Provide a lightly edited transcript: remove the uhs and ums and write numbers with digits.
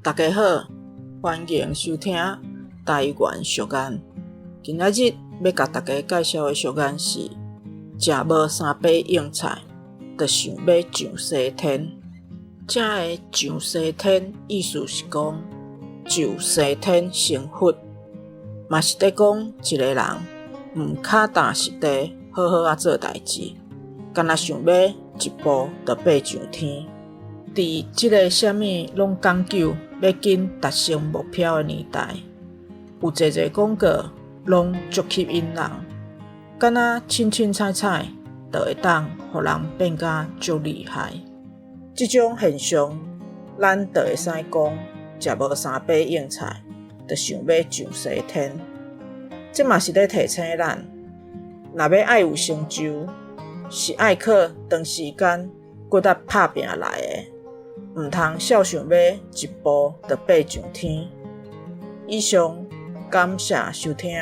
大家好，歡迎收聽台灣俗諺。今仔日欲共大家介紹的俗諺是：食無三把硬菜，就想欲上西天。這个上西天意思是講就西天成佛，嘛是咧講一个人毋跤踏實地好好仔做代誌，干焦想欲一步就爬上天。佇這个啥物攏講究欲緊達成目標的年代，有濟濟廣告攏足吸引人，敢若凊凊彩彩就會當予人變甲足厲害。這種現象，咱就會使講，食無三把硬菜，就想欲上西天。這嘛是咧提醒咱，若欲愛有成就，是愛靠長時間骨力拍拚來的。毋通痟想欲一步就爬上天。以上，感謝收聽。